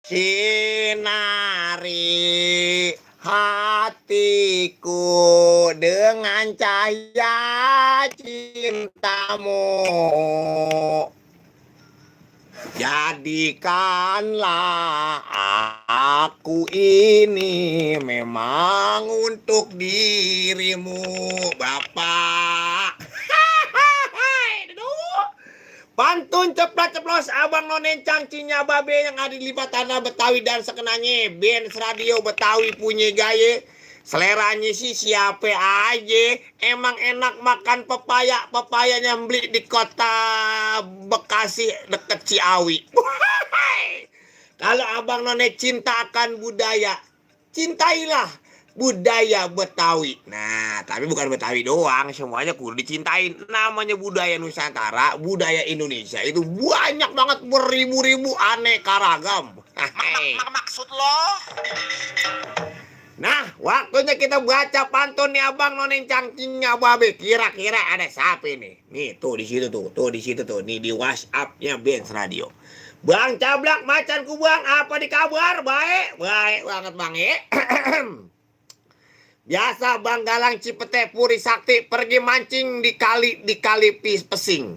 Sinari hatiku dengan cahaya cintamu. Jadikanlah aku ini memang untuk dirimu, Bapak. Pantun ceplos-ceplos abang nonen cangcinya babe yang ada di lipat tanah Betawi dan sekenanya. Benz radio Betawi punya gaya. Seleranya sih siapa aja. Emang enak makan pepaya. Pepayanya beli di kota Bekasi deket Ciawi. Kalau abang nonen cinta akan budaya, cintailah budaya Betawi. Nah, tapi bukan Betawi doang, semuanya kudu dicintain. Namanya budaya Nusantara, budaya Indonesia itu banyak banget, beribu-ribu aneka ragam. Maksud lo? Nah, waktunya kita baca pantun nih abang nonen cangkingnya babe. Kira-kira ada siapa nih? Nih, tuh di situ tuh, nih di WhatsApp-nya Benz Radio. Bang Cablak macanku bang, apa di kabar? Baik banget bang ya. Biasa Bang Galang Cipete Puri Sakti pergi mancing di kali pesing.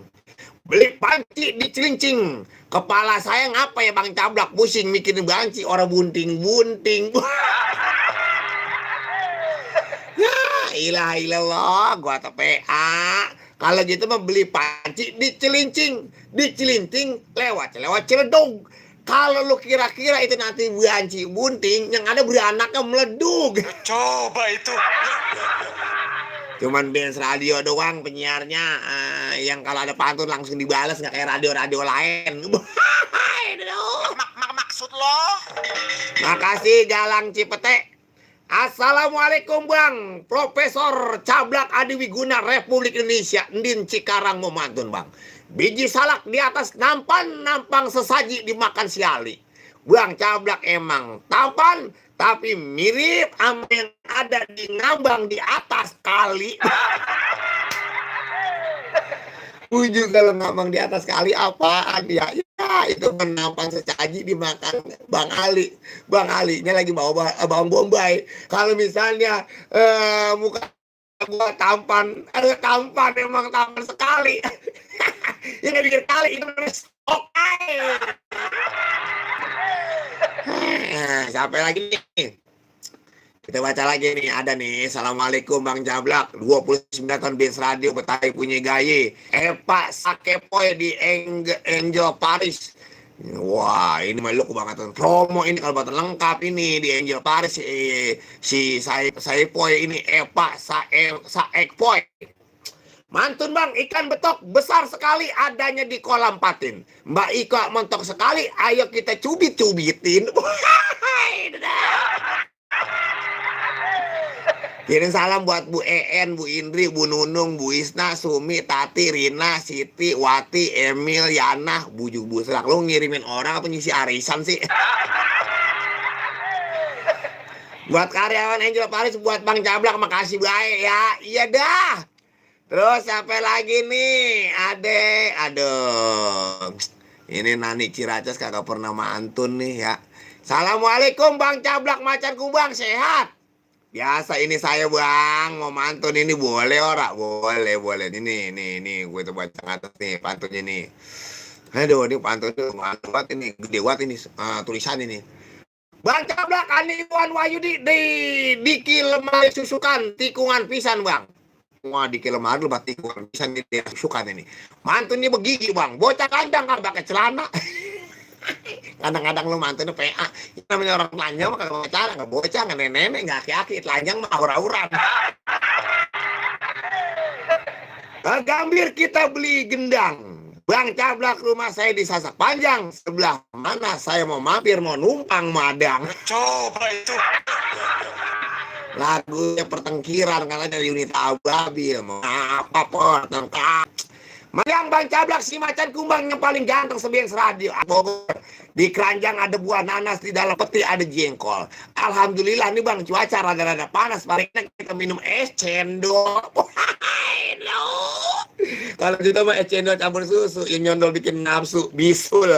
Beli panci di Cilincing. Kepala saya ngapa ya Bang Cablak pusing mikirin banci orang bunting-bunting. Ya ilah gua PA. Kalau gitu mah beli panci di Cilincing. Di Cilincing lewat Ciledug. Kalau lu kira-kira itu nanti banci bunting, yang ada beranaknya meledug. Coba itu. Cuman Benz Radio doang penyiarnya yang kalau ada pantun langsung dibalas, nggak kayak radio-radio lain. Maksud lo? Makasih Galang Cipete. Assalamualaikum Bang, Profesor Cablak Adiwiguna Republik Indonesia, Ndin Cikarang mau mantun Bang. Biji salak di atas nampang sesaji dimakan siali. Bang Cablak emang tampan, tapi mirip sama yang ada di ngambang di atas kali. Ujuk kalau ngambang di atas kali apaan ya? Ya itu menampang sesaji dimakan Bang Ali. Bang Alinya lagi bawa bawang bombay. Kalau misalnya muka gua tampan emang tampan sekali. Yang pikir kali itu oke. Sampai lagi nih. Kita baca lagi nih, ada nih. Assalamualaikum Bang Cablak, 29 tahun Benz Radio Betawi punya gaya. Pak Sakepoy di Angel Paris. Wah, ini malu banget promo ini kalau buat lengkap ini di Angel Paris si Saepoy ini Pak Saekpoy. Mantun Bang, ikan betok besar sekali adanya di kolam patin. Mbak Ika mentok sekali, ayo kita cubit-cubitin. Kirim salam buat Bu En, Bu Indri, Bu Nunung, Bu Isna, Sumi, Tati, Rina, Siti, Wati, Emil, Yana, Bujuk Busrak. Lu ngirimin orang apa ngisi arisan sih? Buat karyawan Angel Paris, buat Bang Cablak, makasih baik ya. Iya dah. Terus sampai lagi nih, aduh, ini Nani Ciracas kagak pernah mantun nih ya. Assalamualaikum Bang Cablak macanku Bang, sehat? Biasa ini saya Bang, mau mantun ini boleh ora? Boleh. Ini gue coba baca atas nih pantunnya nih. Aduh, ini pantunnya mantap banget ini, gede banget ini tulisan ini. Bang Cablak, Aniwan Wahyudi di lemari susukan tikungan pisan Bang. Wah di lemari lu batik bisa nih suka ini. Mantunnya begigi Bang, bocah kandang kan pakai celana. Kadang-kadang lu mantunnya PA. Namanya orang telanjang mah kagak pacaran, enggak bocah, enggak nenek, enggak aki-aki, telanjang mah aura-auran. Gambir kita beli gendang. Bang Cablak rumah saya di Sasak Panjang. Sebelah mana saya mau mampir mau numpang madang. Coba itu. Lagunya pertengkiran karena dari unit ababil mau apa pertengkar. Maliang Bang Cablak si macan kumbang yang paling ganteng sebengs radio. Di keranjang ada buah nanas, di dalam peti ada jengkol. Alhamdulillah nih Bang cuaca rada-rada panas. Baliknya kita minum es cendol. Kalau kita mah es cendol campur susu yang nyondol bikin nafsu bisul.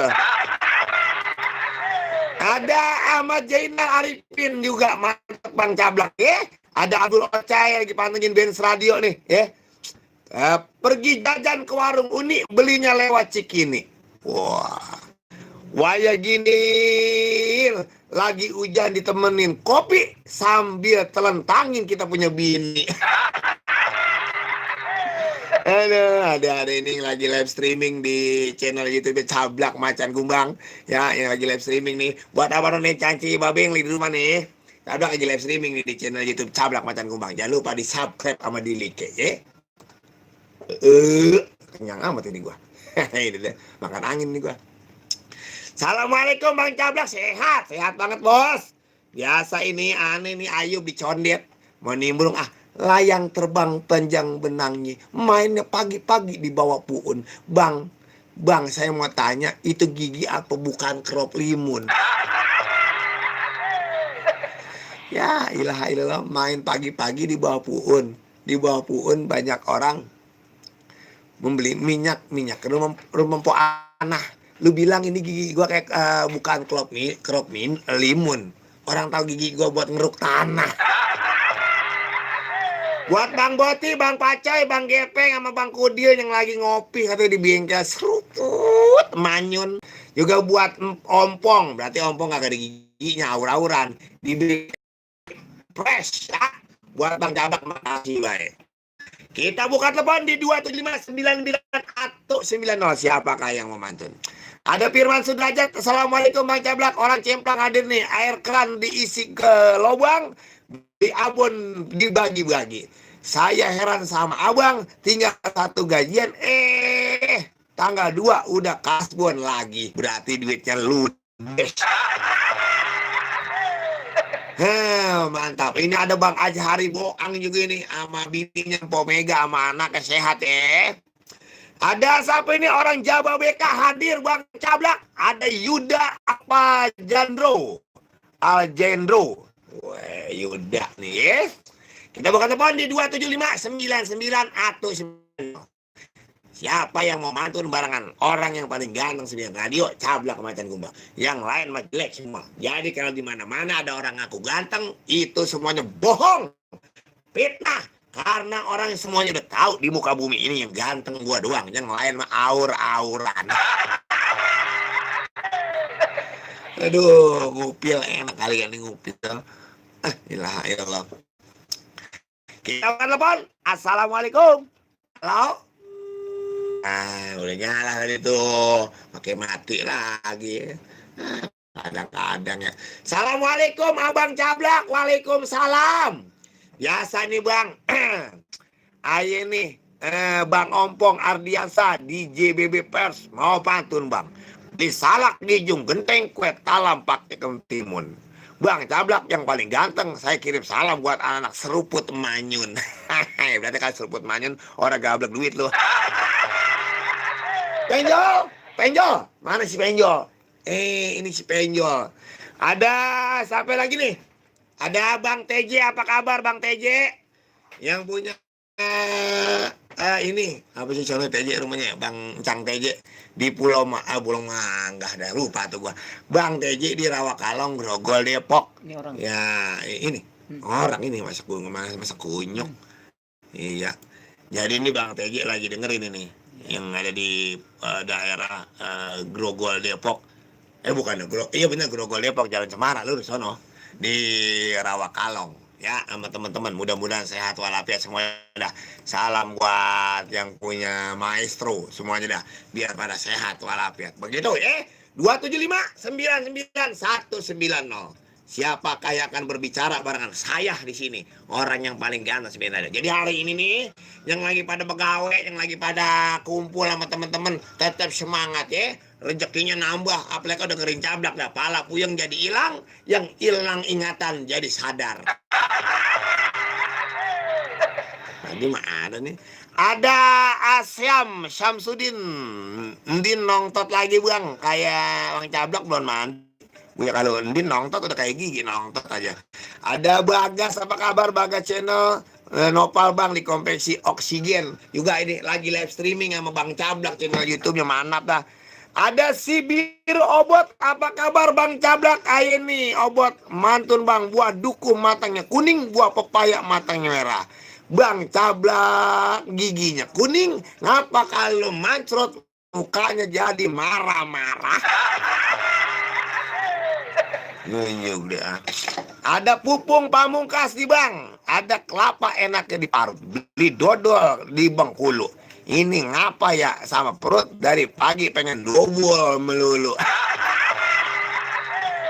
Ada Ahmad Jainal Arifin juga, mantap Bang Cablak ya. Ada Abdul Ocai lagi pantengin Benz Radio nih ya. Pergi jajan ke warung Uni, belinya lewat Cikini. Wah, waya gini lagi hujan ditemenin kopi sambil telentangin kita punya bini. Ada ini lagi live streaming di channel YouTube Cablak Macan Kumbang ya, yang lagi live streaming nih. Buat apa nih Canci Babe yang di rumah nih, Cablak lagi live streaming nih di channel YouTube Cablak Macan Kumbang. Jangan lupa di subscribe sama di like ya. Kenyang amat ini gua. Ini deh, makan angin nih gua. Assalamualaikum Bang Cablak, sehat banget bos. Biasa ini aneh nih Ayub dicondet mau nimbrung layang terbang panjang benangnya, mainnya pagi-pagi di bawah puun. Bang, saya mau tanya, itu gigi apa bukan crop limun? Ya ilah ilah, main pagi-pagi di bawah puun. Di bawah puun banyak orang membeli minyak rumah po anah. Lu bilang ini gigi gua kayak bukan crop limun. Orang tahu gigi gua buat ngeruk tanah. Buat Bang Boti, Bang Pacoy, Bang Gepeng, sama Bang Kudil yang lagi ngopi katanya di bengkel seruput manyun. Juga buat ompong, berarti ompong gak ada giginya, aur-auran. Di fresh ya. Buat Bang Cabak, makasih baik. Kita buka telepon di 27599 siapakah yang memantun? Ada Firman Sudrajat, Assalamualaikum Bang Cablak, orang Cemplang hadir nih. Air keran diisi ke lubang, di abon dibagi-bagi. Saya heran sama abang, tinggal 1 gajian, tanggal 2 udah kasbon lagi. Berarti duitnya ludes. Mantap. Ini ada Bang Azhari Boang juga ini, sama bininya Pomega, sama anaknya sehat ya. Ada siapa ini orang Jawa BK hadir Bang Cablak. Ada Yuda Aljendro. Wah, Yuda nih ya. Kita buka telepon di 2759919. Siapa yang mau mantun barengan? Orang yang paling ganteng sembilan radio Cablak Macan Kumbang. Yang lain mah jelek semua. Jadi kalau di mana-mana ada orang ngaku ganteng, itu semuanya bohong. Fitnah. Karena orang semuanya udah tahu di muka bumi ini yang ganteng gua doang. Yang lain mah aur-auran. Aduh, ngupil enak kali ini ngupil. Ilah. Kita akan telepon. Assalamualaikum. Halo. Udah nyala tadi tuh. Pakai mati lagi. Kadang-kadang ya. Assalamualaikum Abang Cablak. Waalaikumsalam. Biasa nih Bang. Ayo nih. Bang Ompong Ardiansa di JBB Pers. Mau pantun Bang. Disalak dijung genteng kue talam pakai kentimun. Bang Cablak yang paling ganteng, saya kirim salam buat anak seruput manyun. Berarti kan seruput manyun orang gablek duit loh. Penjol, mana si Penjol? Ini si Penjol. Ada siapa lagi nih? Ada Bang TJ, apa kabar Bang TJ? Yang punya ini apa sih sono TJ rumahnya Bang Cang TJ di Pulau Mangga, dah lupa tuh gua. Bang TJ di Rawakalong, Grogol, Depok. Ini orang. Ya, ini orang ini masa kunyuk. Iya. Jadi ini Bang TJ lagi dengerin ini yang ada di daerah Grogol, Depok. Bukan iya benar Grogol, Depok, Jalan Cemara lurus sono di Rawakalong. Ya, sama teman-teman mudah-mudahan sehat walafiat semuanya dah. Salam buat yang punya maestro semuanya dah. Biar pada sehat walafiat. Begitu 2759919. Siapakah yang akan berbicara barengan saya di sini? Orang yang paling ganteng sebenarnya. Jadi hari ini nih, yang lagi pada pegawai, yang lagi pada kumpul sama teman-teman, tetap semangat ya. Rezekinya nambah, apalagi dengerin Cablak dah. Pala puyeng jadi hilang, yang hilang ingatan jadi sadar. Lagi mah ada nih. Ada Asyam Syamsuddin. Ndin nongtot lagi Bang, kayak Bang Cablak belum mandi. Ya kalau Ndin nongtot udah kayak gigi nongtot aja. Ada Bagas, apa kabar Bagas channel? Nopal Bang di konveksi oksigen. Juga ini lagi live streaming sama Bang Cablak channel YouTube-nya mantap dah. Ada si biru obot, apa kabar Bang Cablak? Ayo nih obot mantun Bang, buah duku matangnya kuning, buah pepaya matangnya merah. Bang Cablak giginya kuning, ngapa kalau mancrot mukanya jadi marah-marah? Nunjuk deh. Ada pupung pamungkas di Bang, ada kelapa enaknya diparut, beli dodol di Bengkulu. Ini ngapa ya sama perut dari pagi pengen dobol melulu.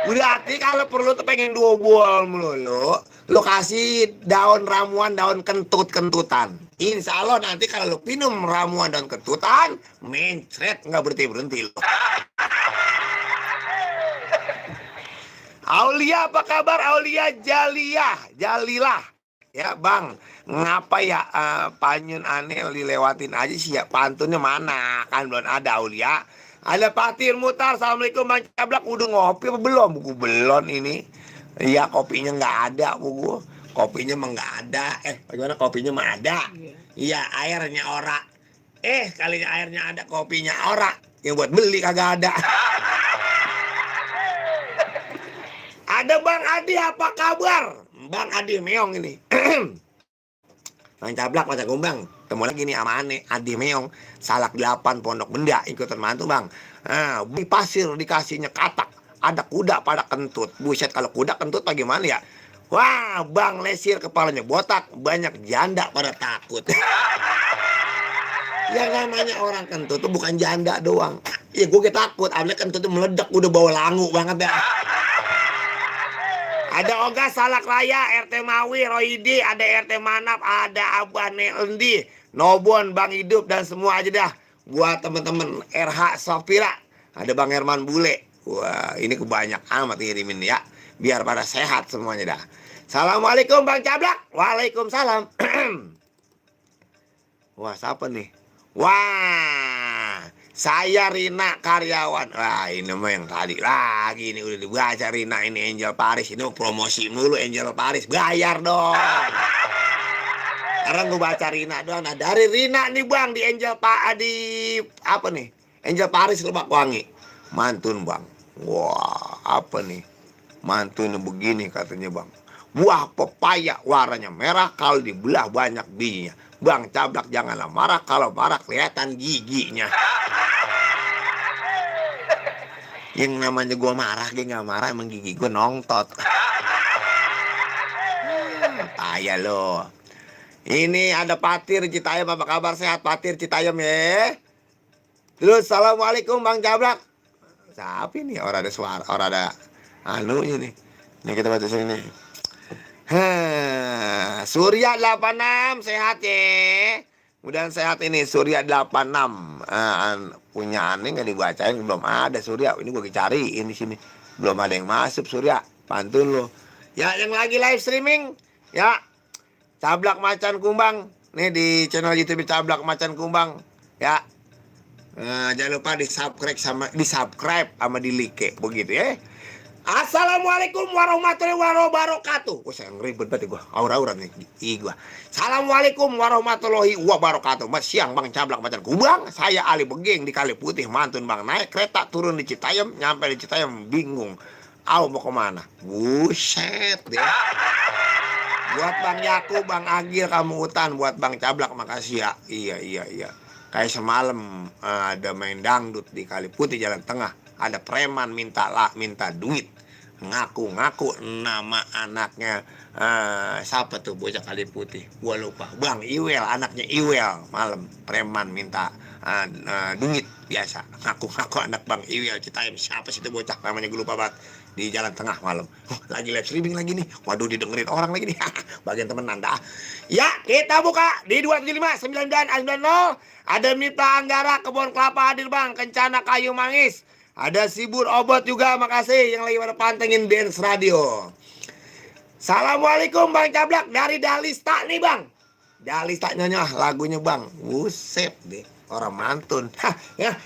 Berarti kalau perlu tuh pengen dobol melulu, lo kasih daun ramuan daun kentut-kentutan. Insya Allah nanti kalau lo minum ramuan daun kentutan, mencret nggak berhenti-berhenti lo. Aulia apa kabar Aulia Jalilah ya Bang, ngapa ya panyun aneh dilewatin aja sih ya, pantunnya mana kan belum ada Aulia. Ada Patir Mutar, assalamualaikum Bang Cablak, udah ngopi apa belum? Buku belum ini. Iya kopinya nggak ada buku, kopinya mah nggak ada. Bagaimana kopinya mah ada? Iya airnya ora. Kalinya airnya ada kopinya ora, yang buat beli kagak ada. Ada Bang Adi, apa kabar? Bang Adi Meong ini. Bang Cablak Macan Kumbang, ketemu lagi nih sama Ane, Adi Meong, Salak 8 Pondok Benda, ikutan mantu Bang. Nah, di pasir dikasihnya katak, ada kuda pada kentut. Buset, kalau kuda kentut bagaimana ya? Wah, Bang Lesir kepalanya botak, banyak janda pada takut. Yang namanya orang kentut tuh bukan janda doang. Ya gue takut, abis kentut tuh meledak, udah bawa langu banget ya. Ada Oga Salak Raya, RT Mawi, Roidi, ada RT Manap, ada Abane Endi, Nobon, Bang Hidup, dan semua aja dah. Buat temen-temen RH Sofira, ada Bang Herman Bule. Wah, ini kebanyak amat ngirimin ya. Biar pada sehat semuanya dah. Assalamualaikum Bang Cablak. Waalaikumsalam. Wah, siapa nih? Wah, saya Rina karyawan. Wah, ini mah yang tadi lagi ini udah dibaca Rina, ini Angel Paris. Ini promosi dulu Angel Paris, bayar dong. Sekarang gue baca Rina doang. Nah, dari Rina nih Bang di Angel di apa nih? Angel Paris Lebak Wangi. Mantun Bang. Wah, apa nih? Mantun begini katanya Bang. Buah pepaya warnanya merah, kalau dibelah banyak bijinya. Bang Cablak janganlah marah, kalau marah kelihatan giginya. Yang namanya gue marah, gue gak marah, emang gigi gue nongtot. Payah lo. Ini ada Patir Citayam, apa kabar, sehat Patir Citayam ya? Terus assalamualaikum Bang Cablak. Siapa ini? Orang ada suara, orang ada anunya nih. Ini kita baca sini. Surya 86 sehat ya. Mudah sehat ini Surya 86. Punya aneh nggak dibacain, belum ada Surya. Ini gue cariin di sini. Belum ada yang masuk Surya. Pantun lo. Ya yang lagi live streaming ya. Cablak Macan Kumbang. Nih di channel YouTube Cablak Macan Kumbang ya. Jangan lupa di-subscribe sama di-like begitu ya. Assalamualaikum warahmatullahi wabarakatuh. Wah, saya ngeribet banget gue. Aura-aura nih gua. Assalamualaikum warahmatullahi wabarakatuh. Mas siang Bang Cablak Macan Kumbang. Saya Ali Beging di Kali Putih mantun Bang. Naik kereta turun di Citayam, nyampe di Citayam bingung. Mau kemana? Buset deh. Buat Bang Yaku, Bang Agil kamu hutan, buat Bang Cablak makasih ya. Iya. Kayak semalam ada main dangdut di Kali Putih Jalan Tengah. Ada preman minta duit, ngaku nama anaknya siapa tuh bocah Kali Putih, gua lupa. Bang Iwel, anaknya Iwel. Malam preman minta duit biasa, ngaku anak Bang Iwel Citayam. Siapa sih itu bocah namanya, gue lupa banget. Di Jalan Tengah malam. Lagi live streaming lagi nih. Waduh, didengerin orang lagi nih. Bagian temenan dah. Ya, kita buka di 275 9990. Ada Mita Anggara Kebun Kelapa hadir Bang, Kencana Kayu Mangis. Ada Sibur Obot juga, makasih yang lagi pada pantengin Dance Radio. Assalamualaikum Bang Cablak dari Dalista nih Bang. Dalista nyanyi lagunya Bang. Buset deh, orang mantun. Ya,